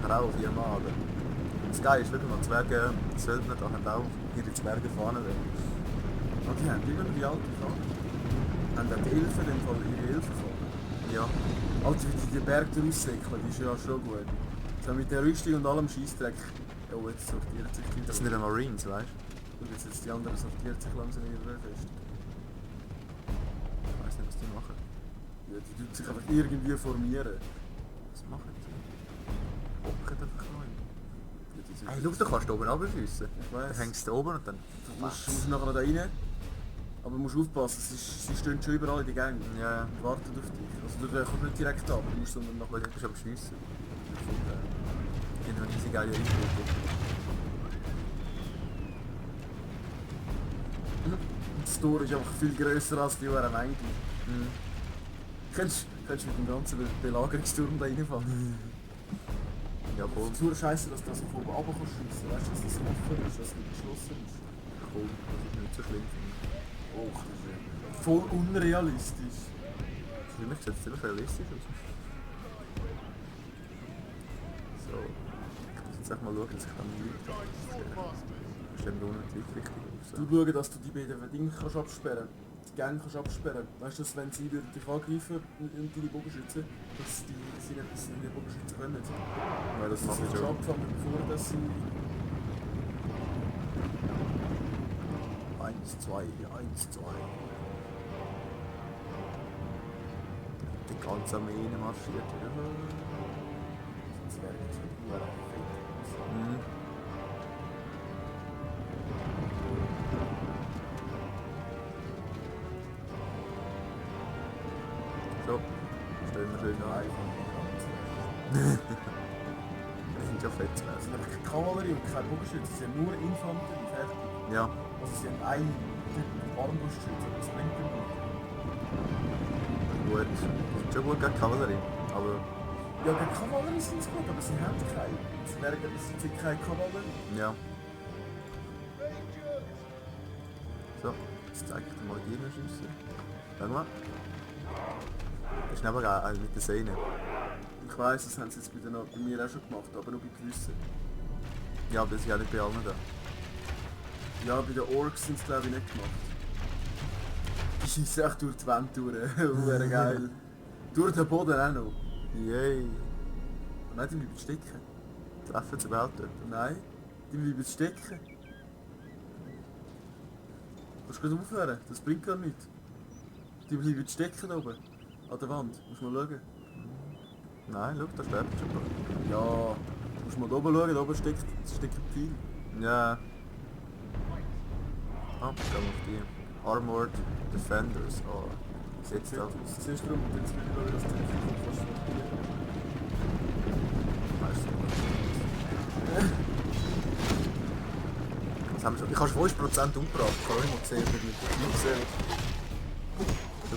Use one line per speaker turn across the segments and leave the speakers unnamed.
nachher auch 4 Mal. Aber das Geile ist wirklich, die Zwerge, die Söldner da haben auch ihre Zwerge fahren.
Und die haben immer noch die alte Frage. Haben auch die Elfen in dem Fall ihre Elfen fahren?
Ja.
Also wie die Berge da raussäckeln, die ist ja schon gut. So mit der Rüstung und allem Scheissdreck. Oh, jetzt sortiert sich die.
Das sind ja Marines, weißt du?
Und jetzt die anderen sortiert sich langsam wieder fest.
Ich weiss nicht, was die machen.
Ja, die tun sich einfach irgendwie formieren.
Was machen die? Hocken einfach neu.
Ja, die sind-
Hey, schau, da kannst du oben runterschiessen.
Ich
Dann
weiss.
hängst du da oben und dann...
Du musst nachher da rein. Aber du musst aufpassen, sie stehen schon überall in die Gänge.
Ja,
Und warten auf dich. Also du kommst nicht direkt ab, du musst sondern noch
weil du bist am Schiessen.
ein
Die haben diese geile Einstellung.
Das Tor ist einfach viel grösser als die Uhren eigentlich.
Mhm.
Könntest du mit dem ganzen Belagerungsturm da reinfahren?
Ja, voll.
Es ist nur scheiße, dass du das von oben runter schiessen kannst. Weißt du, dass das offen ist, dass es nicht geschlossen ist.
Cool. Das ist nicht so schlimm, finde ich.
Oh, das ist voll unrealistisch.
Für mich sieht es ziemlich realistisch aus. So. Ich muss jetzt echt mal schauen, dass ich dann die Leute abstelle. Stellen wir unten die Leute richtig auf.
Du schauen, dass du die beiden Dinge kannst absperren kannst. Die Gänge kannst absperren. Weißt du, dass wenn sie würden dich angreifen und deine Bogenschützen, dass sie nicht bis in die Bogenschützen können.
Ja, das mache ich
schon
schon.
abgefangen, bevor dass sie...
1, 2, 1, 2. Die ganze Armee marschiert. Ja.
Das wäre jetzt nur fett.
Mhm. So, stellen wir schön an. Das sind ja fett.
Es sind einfach keine Kavallerie und keine Bogenschützen, es sind nur Infanterie, fertig.
Ja,
Also sie haben einen Typ Armbrustschütze, das bringt ihm nicht.
gut. Das ist schon gut gegen Kavallerie. Aber
Ja, gegen Kavallerie sind sie gut, aber sie haben keine. Sie sind keine Kavallerie.
ja. So, jetzt zeige ich dir mal die Schüsse. Schau mal. Das ist aber geil mit der Sehne.
Ich weiss, das haben sie jetzt bei mir auch schon gemacht, aber nur bei gewissen.
Ja, aber das ist ja nicht bei allen da.
Ja, bei den Orks sind es glaube ich nicht gemacht. Die schießen echt durch die Wand durch. Wäre geil. Durch den Boden auch noch.
Yay.
Nein, die bleiben stecken.
Treffen sie überhaupt dort?
Nein, die bleiben stecken. Kannst du gut aufhören, das bringt gar nichts. Die bleiben stecken da oben. An der Wand, musst du mal schauen.
Nein, schau, da sterbt schon.
Ja, musst mal da oben schauen, da oben steckt ein Pfeil.
Ja. Ah, gehen wir auf die Armored Defenders. Oh, sieht da aus.
Zuerst rum und jetzt will ich schauen, dass der Pfeil fast
Was haben wir schon? Ich habe schon 50% umgebracht. Ich habe nicht mal gesehen, wie die gesehen.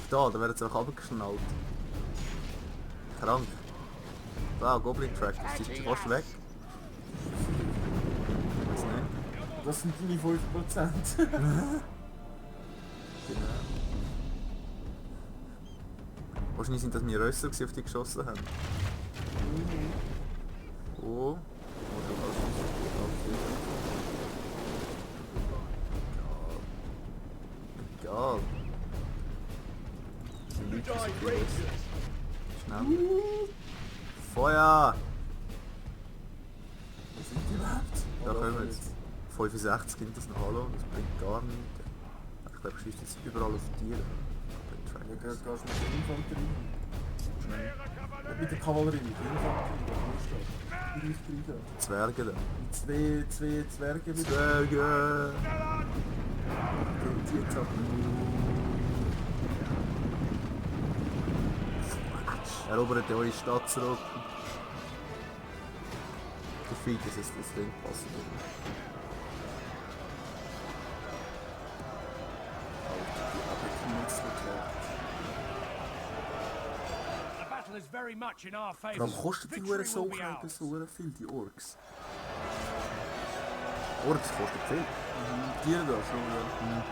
Schau da werden sie auch abgeschnallt. Krank. Wow, Goblin Track, das ist fast weg. Weiß nicht.
Das sind deine 5%.
Genau. Wahrscheinlich sind das meine Rösser, die auf die geschossen haben. Oh. Egal. Die Leute sind hier los. Schnell. Feuer!
Wo sind die überhaupt?
Da kommen wir jetzt. 65 sind das noch, hallo, das bringt gar nichts. Ich glaube, ich schieße jetzt überall auf Tiere.
Ja, gehst du mit der Infanterie? Nicht mit der Kavallerie, mit der Infanterie, da musst du. Die Richtung da.
Zwerge da.
Mit zwei Zwerge mit
Zwerge!
die jetzt ab.
Erobert eure Stadt zurück. Defeat ist es, das Ding possible.
Warum kostet die Uhr so viel, die Orks?
Orks kostet viel.
Die da schon, ja.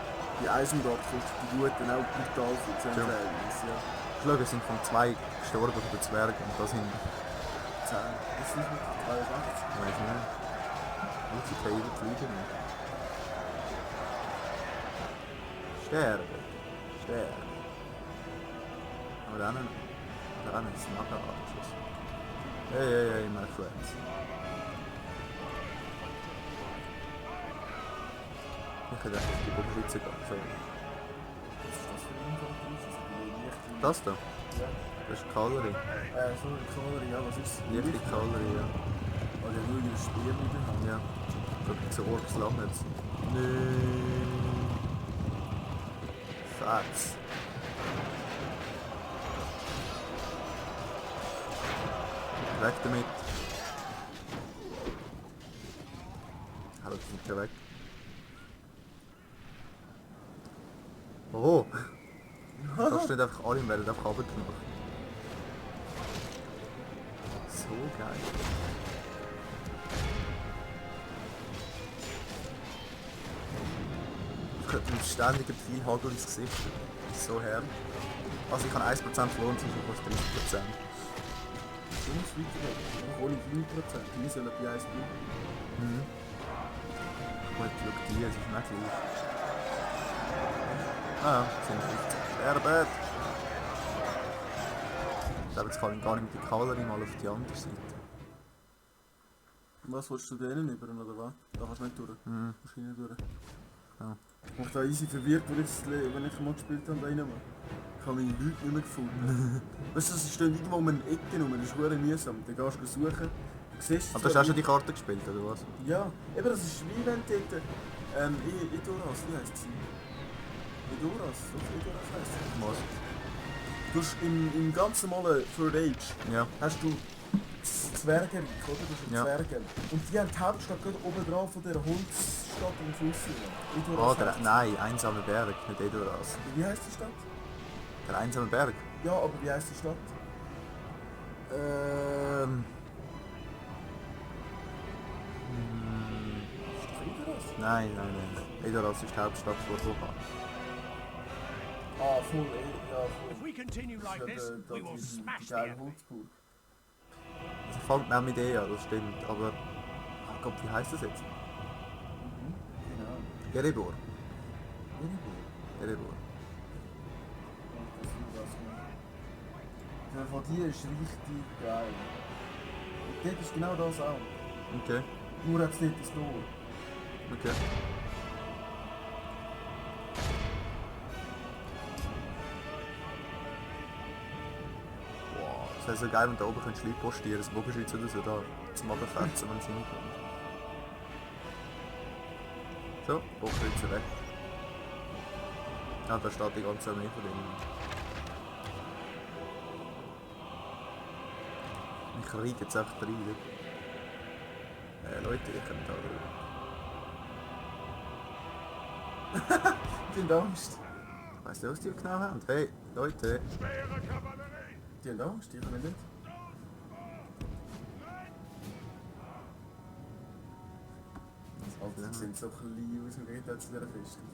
Die Eisendraht kostet die Guten auch brutal viel, 10
Ja.
Verhältnis, ja.
Schau, es sind von 2 gestorben von den Zwergen und da sind
10. Das ist nicht mit 83.
Weiß nicht. Und sie können überfliegen. Sterben. Sterben. Aber dann ist es nachher Abschluss. Hey, my friends. Ich hätte echt auf die Bogenschütze gehen. So.
Was ist das für ein Infanterie?
Das da?
Ja.
Das ist Kavallerie.
So eine Kavallerie, ja, was ist es?
Leichte Kavallerie, ja.
Oh, der will ein Speer mit dem haben.
Ja. Guck, so Orks lang jetzt. Nee. Facts. Weg damit. Hallo, die sind schon weg. Oh! Das steht einfach alle und werden einfach runtergemacht. So geil. Ich kriege einen ständigen Pfeilhagel ins Gesicht. Das ist so herrlich. Also ich habe 1% verloren, zwischen kostet 30%.
Du musst weitergehen. Noch ohne 5%. Die sollen bei 1 bleiben.
Gut, schau die, es ist nicht gleich. Ah, sind 50. Sterben! Ich glaube, jetzt kann ich gar nicht mit der Kavallerie mal auf die andere Seite.
Was willst du denen über, oder was? Da kannst du nicht durch.
Mhm.
Kannst du nicht durch.
Ja.
Ich bin da easy verwirrt, wenn ich mal gespielt habe, da rein. Ich habe meine Leute nicht mehr gefunden. Weißt du, sie stehen irgendwo um eine Ecke rum, das ist verdammt mühsam. Dann gehst du suchen. Du siehst
Aber du hast auch schon die Karte gespielt, oder was?
Ja, eben das ist wie wenn dort... Edoras, wie heisst sie? Edoras, doch Edoras heisst sie.
Was?
Du hast im ganz normalen Third Age
Ja.
hast du Zwerge, oder? Das ist ein
Ja.
Zwerge. Und die haben die Hauptstadt gerade oben drauf von dieser Holzstadt im Fluss.
Oh, nein, einsame Berg, nicht Edoras.
Wie heisst die Stadt?
Der einsame Berg?
Ja, aber wie heisst die Stadt? Ist doch Edoras?
Nein. Edoras ist die Hauptstadt von Rohan.
Ah, voll, ja,
If
voll.
we continue like
Das
this,
ist
we will
die
smash the
geile
enemy.
Holzburg.
Also fängt auch mit E an, das stimmt, aber... Ach Gott, wie heisst das jetzt?
Genau.
Erebor.
Erebor.
Erebor.
Der von dir ist richtig geil. Und dort ist genau das auch.
Okay,
Nur hat es dort das Tor.
okay. Wow, das wäre so geil, wenn du da oben Leute postieren könntest, Bogenschütze oder so, da zum Abfetzen, wenn sie hinkommen. So, Bogenschütze weg. Ah, da steht die ganze Armee von denen. Ich reite jetzt einfach rein. Leute, ich kann da drüber.
Die haben Angst.
Weißt du, was die genau haben? Hey, Leute.
Die haben Angst, die können nicht. Alter, die sind so klein aus dem Gegensatz zu dieser Festung.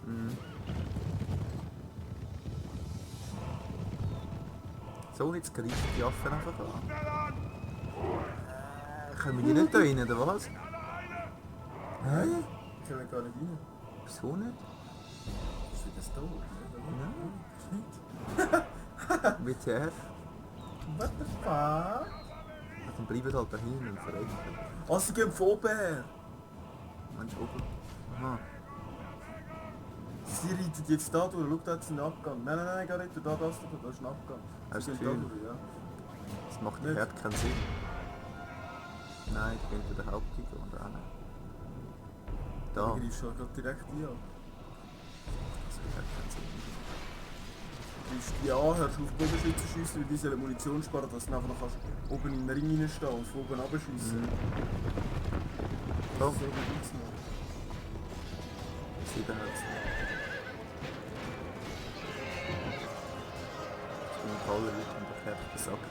So, jetzt greifen die Affen einfach an. Können wir die nicht da rein, oder was? Hä?
Die können gar nicht rein.
Wieso nicht?
Das ist wie das Tor.
Nein. WTF?
What the fuck?
Ja, dann bleiben sie halt da hinten und verrecken.
Ah, sie gehen von oben her.
Mensch, oben. Aha.
Sie reiten jetzt da durch, schau, da ist ein Abgang. Nein, gar nicht, da ist ein Abgang.
Hast
Sie
du
gehen
das
da
Gefühl?
durch, ja.
Das macht
Nicht.
im Herd keinen Sinn. Nein, die gehen zu der Hauptliga und auch nicht. Da.
Du greifst halt gerade direkt ein.
Das hat keinen Sinn.
Du greifst die an, hörst auf Bogenschützen schiessen, weil die sollen Munition sparen, dass du nachher noch kannst oben in den Ring reinstehen und von oben runterschiessen.
So,
Das ist so gut gemacht.
7 Herz. Ich bin ein toller Leute und ich habe gesagt,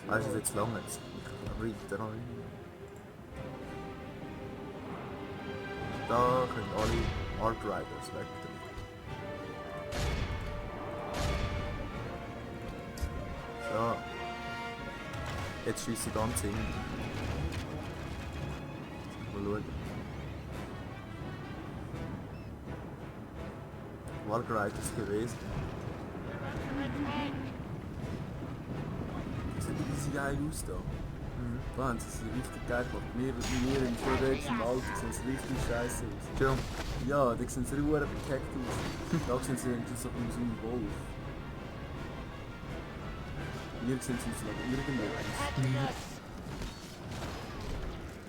weißt du, jetzt lang jetzt? Ich reite rein. Da können alle Arc Riders weg. So. Jetzt schieße ich ganz hin. Mal schauen. Wargride ist gewesen.
Sieht riesig geil aus da. Da haben sie es richtig geil gemacht. Wir im vorwärtschen Alter sehen es richtig scheiße aus.
Schon.
Ja, da sehen sie verdeckt aus. Da sehen sie so aus einem Wolf. Wir sehen sie uns noch irgendetwas.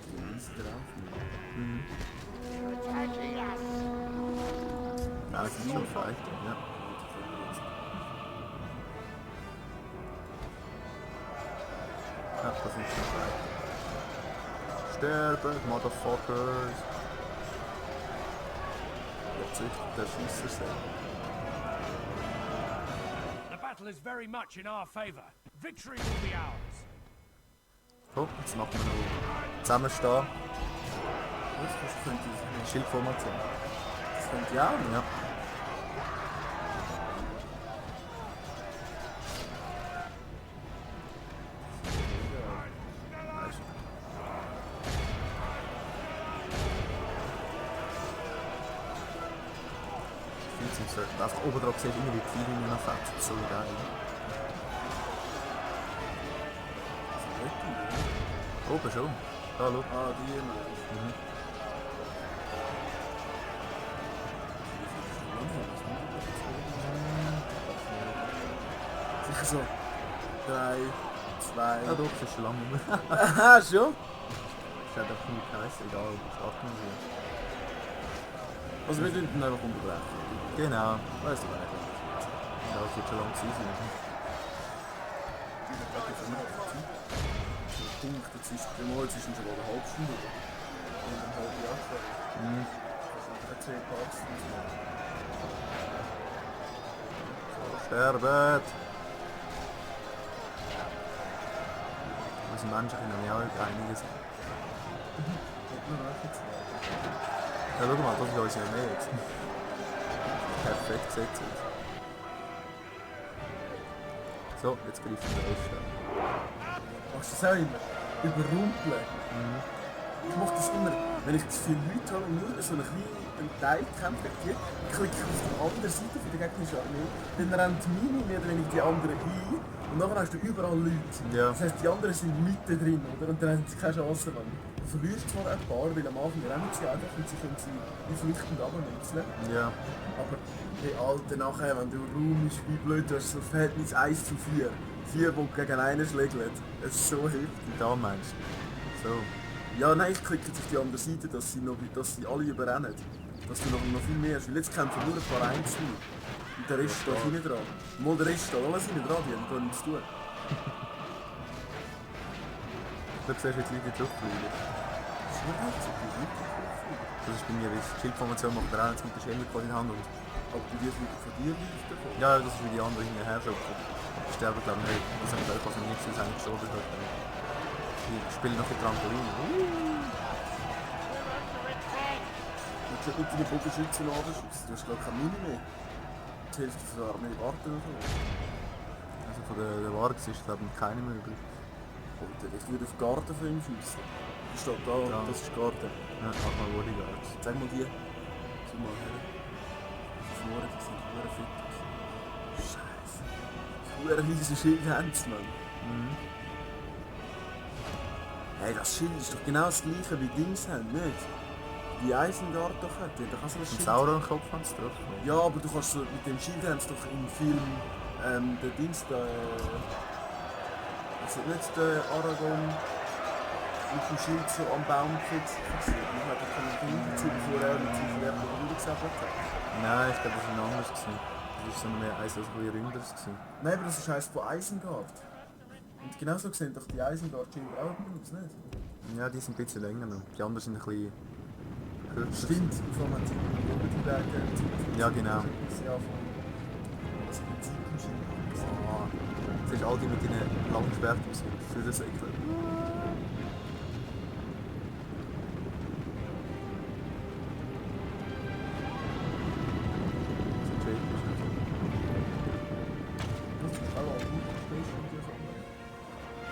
Die ist drauf.
Ja, es ist schon feit, ja. Ja, das ist schon feit. Sterben, Motherfuckers! Der Schisser sein.
The battle is very much in our favor. Victory will be ours.
So, jetzt machen wir noch zusammenstehen.
Das könnte
Schildformation.
das könnte ja auch.
Ja. Einfach oben drauf siehst du immer die Pfeile noch fett. So geil. Oben schon. Da, schau.
Ah, die meinst du? Sicher so 3, 2.
Ja, doch, das ist schon lange nicht mehr.
Aha, schon?
Das hat einfach nicht geheißen, egal, ob es abgenommen
Also wir dürfen ihn einfach unterbrechen.
Genau.
Weißt du eigentlich?
Ja, das wird schon lange gewesen sein.
Ich denke, jetzt ist der Mal zwischen schon mal eine halbe Stunde. Und eine halbe Jahre.
Mhm.
Das sind keine 10 Parts.
Sterben! Unsere Menschen können ja auch einiges. Ja, schau mal, das ist unsere Armee jetzt. Perfekt gesetzt. So, jetzt greifen wir den Rest an.
Machst du das auch immer? Überrumpeln. Ich mache das immer, wenn ich zu viele Leute habe und nur so einen kleinen Teil kämpfe, klicke ich auf die andere Seite von der gegnerischen Armee, dann rennt meine mehr oder weniger die anderen ein und nachher hast du überall Leute.
Ja.
Das heisst, die anderen sind mitten drin, oder? Und dann haben sie keine Chance mehr. Du verlierst zwar ein paar, weil am Anfang rennen sie einfach und sie können sie flüchtend abnutzeln.
Ja.
Aber hey, Alter, nachher, wenn du Raum ist, wie blöd, du hast so Verhältnis 1 zu 4. 4, die gegen einen schlägt. Es ist so heftig.
Da meinst du. So.
Ja, nein, ich klicke jetzt auf die andere Seite, dass sie alle überrennen. Dass du noch viel mehr hast. Weil jetzt kämpfen nur ein paar Einzelne. Und der Rest steht hinten dran. Mal der Rest steht alles hinten dran, die haben gar nichts zu tun.
Du siehst jetzt Leute zurückfliegen.
Das ist nicht so gut.
Das ist bei mir, wie die Schildformation macht er auch jetzt mit der Schelle vor die Hand. Und
Aber die fliegen von dir nicht davon.
ja, das ist wie die anderen hinterher schöpfen. Die sterben glaube ich nicht. Das haben wir also nicht, sie sind eigentlich gestorben. Die spielen noch ein Trampolin.
Du hast nicht deine Bogenschützen runterschießen. Du hast glaube ich keine Mine mehr. Die Hälfte von der Armee warten oder so.
Also von der Wargs ist glaube ich keine mehr übrig.
Alter, ich würde auf die Garten von ihm schiessen. Die steht da,
Ja.
das ist die Garten.
Ja, auch mal Bodyguards.
Sag mal die. Schau mal her. Die vorne, die sind verdammt fit. Scheiße. Verdammt riesen Schild haben sie, Mann. Hey, das Schild ist doch genau das gleiche wie Dings haben, nicht? Die Eisengard doch hat, die hat doch auch so ein
Einen
Schild.
Sauron-Kopf haben sie drauf.
Ja, aber du kannst so, mit dem Schild haben sie doch im Film, der Dings da, also nicht der Aragorn mit dem Schild so am Baum gefixt. Man hat doch einen Film dazu, bevor er mit seinem Schwert runtergesabbelt hat.
Nein, ich glaube, das war ein anderes. Das war so mehr eins, das ein Ründeres.
Nein, aber das ist eins von Eisengard. Und genauso sehen doch die Eisengard-Schilder auch aus, nicht?
Ja, die sind ein bisschen länger noch. Die anderen sind ein bisschen kürzer.
Stimmt, vor allem die Berge.
Ja, genau.
Ja, von das Prinzip im Schild.
Ah, das ist all die mit den langen Schwertern für das Ekel.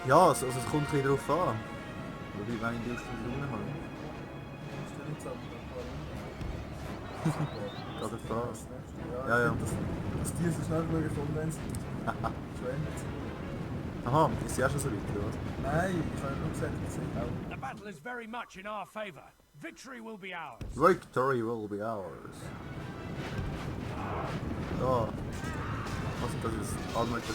Ja, also es kommt ein bisschen drauf an. Wobei, wenn ich die Ausstellung drin habe.
Ist der nicht so?
Gerade der Fall.
Ja,
Ja, ja.
dass die so schnell genug gefunden haben. Schon ändert.
Aha, ist sie auch schon so weit, oder was?
Nein, ich habe nur gesagt, das sind auch.
The battle is very much in our favor. Victory will be ours.
Victory will be ours. Ja. Also das ist Armored